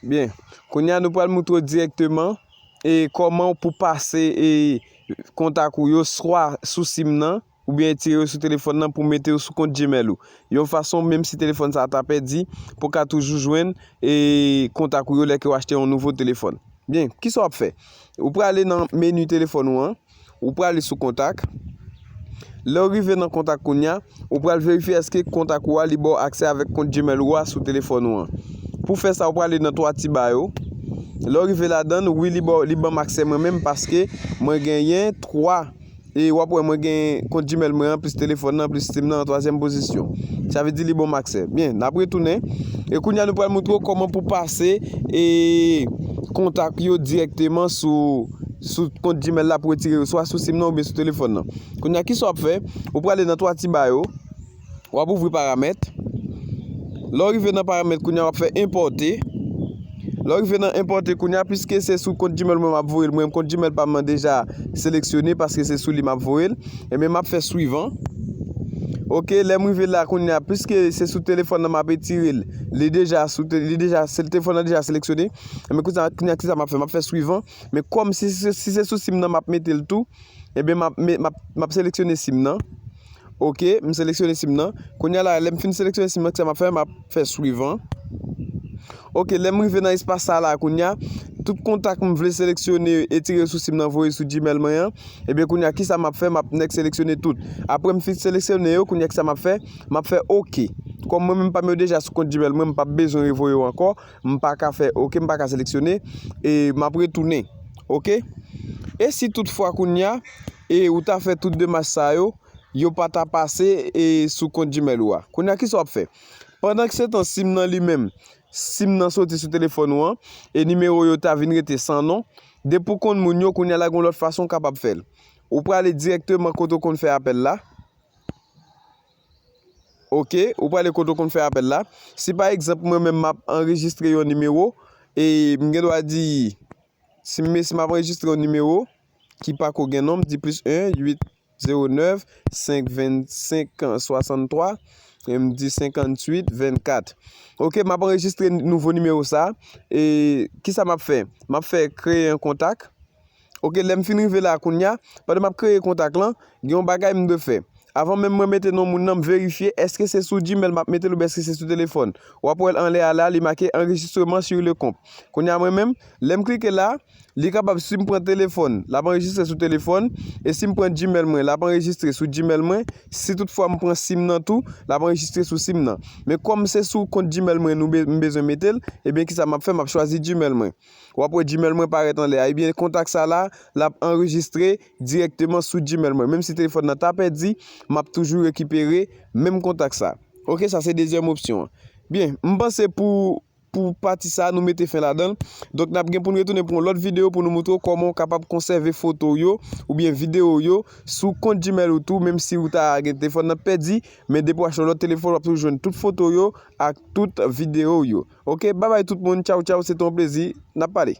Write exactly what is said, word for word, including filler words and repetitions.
Byen, kounye a nou pral moutre w dirèkteman e kòman w pou pase e kontak ou yo swa sou sim nan oubyen etire yo sou telefòn nan pou mete yo sou kont Gmail ou. Yon fason, menm si telefòn sa a ta pèdi, pou w ka toujou jwenn e kontak ou yo lè ke w achte yon nouvo telefòn. Byen, kisa w ap fè? Ou prale nan meni telefòn ou an, ou prale sou kontak. Lè w rive nan kontak kounye a, ou pral verifye èske kontak ou a li ba w aksè avèk kont Gmail ou a sou telefòn ou an. Pou fè sa, ou prale nan twa ti ba yo. Lè w rive ladan l, wi, li ba w, li ban m aksè mwen menm paske mwen genyen twa. E w ap wè mwen gen kont Gmail mwen an, plis telefòn nan, plis sim nan an twazyèm pozisyon. Sa vle di li ban m aksè. Byen, n ap retounen. E kounye a nou pral moutre w kòman pou pase e kontak yo dirèkteman sou, sou kont Gmail la pou retire yo, swa sou sim nan oubyen sou telefòn nan. Kounye a, kisa w ap fè? Ou prale nan twa ti ba yo, w ap ouvri paramèt. Lè w rive nan paramèt, kounye a w ap fè enpòte. Lè w rive nan enpòte, kounye a, piske se sou kont Gmail mwen m ap voye l, mwen menm kont Gmail pa m nan deja seleksyone paske se sou li m ap voye l, ebyen m ap fè swivan. Oke, lè m rive la kounye a, piske se sou telefòn nan m ap etire l, li deja sou te-, li deja, se telefòn nan deja seleksyone, ebyen kounye a, kounye a kisa m ap fè? M ap fè swivan. Men kòm si, si, si se sou sim nan m ap mete l tou, ebyen m ap, me-, m ap, m ap seleksyone sim nan. Oke, m seleksyone sim nan. Kounye a la, lè m fin seleksyone sim nan, kisa m ap fè? M ap fè swivan. Oke, lè m rive nan espas sa la, kounye a, tout kontak m vle seleksyone, etire sou sim nan, voye sou Gmail mwen an, ebyen kounye a, kisa m ap fè? M ap nèk seleksyone tout. Apre m fin seleksyone yo, kounye a, kisa m ap fè? M ap fè oke. Kòm mwen menm pa m yo deja sou kont Gmail mwen, m p ap bezwen revoye yo ankò, m pa ka fè oke, m pa ka seleksyone, e m ap retounen. Oke? E si toutfwa kounye a, e ou ta fè tout demach sa yo, yo pa ta pase e sou kont Gmail ou a. Kounye a, kisa w ap fè? Pandan ke se tan sim nan li menm, sim nan soti sou telefòn ou an, e nimewo yo ta vin rete san non, depi w konn moun yo, kounye a la gen yon lòt fason w kapab fè l. Ou prale dirèkteman kote w konn fè apèl la. Oke, ou prale kote w konn fè apèl la. Si pa egzanp, mwen menm m ap anrejistre yon nimewo, e m gen dwa di, si m, si m ap anrejistre yon nimewo ki pako gen non, m di plis en uit zewo nèf senk vennsenk swasanntwa, e m di senkantuit vennkat. Oke, m ap anrejistre nouvo nimewo sa. E kisa m ap fè? M ap fè kreye yon kontak. Oke, lè m fin rive la kounye a, pandan m ap kreye kontak lan, gen yon bagay m dwe fè. Avan menm mwen mete non moun nan, m verifye èske se sou Gmail m ap mete l oubyen èske se sou telefòn. W ap wè l anlè a la, li make enregistrement sur le compte. Kounye a mwen menm, lè m klike la, li kapab, si m pran telefòn, l ap anrejistre sou telefòn, e si m pran Gmail mwen, l ap anrejistre sou Gmail mwen, si toutfwa m pran sim nan tou, l ap anrejistre sou sim nan. Men kòm se sou kont Gmail mwen nou be-, m bezwen mete l, ebyen kisa m ap fè? M ap chwazi Gmail mwen. W ap wè Gmail mwen parèt anlè a. Ebyen, kontak sa la, l ap anrejistre dirèkteman sou Gmail mwen. Menm si telefòn nan ta pèdi, m ap toujou rekipere menm kontak sa. Oke, sa se dezyèm opsyon an. Byen, m panse pou, pou pati sa, nou mete fen ladan l. Donk, n ap gen pou n retounen pou yon lòt videyo pou nou moutre w kòman w kapab konsève foto w yo oubyen videyo w yo sou kont Gmail ou tou, menm si w ta gen telefòn nan pèdi, men depi w achte yon lòt telefòn, w ap toujou jwenn tout foto w yo ak tout videyo w yo. Oke, babay tout moun, tchaw, tchaw, se te yon plezi, n ap pale.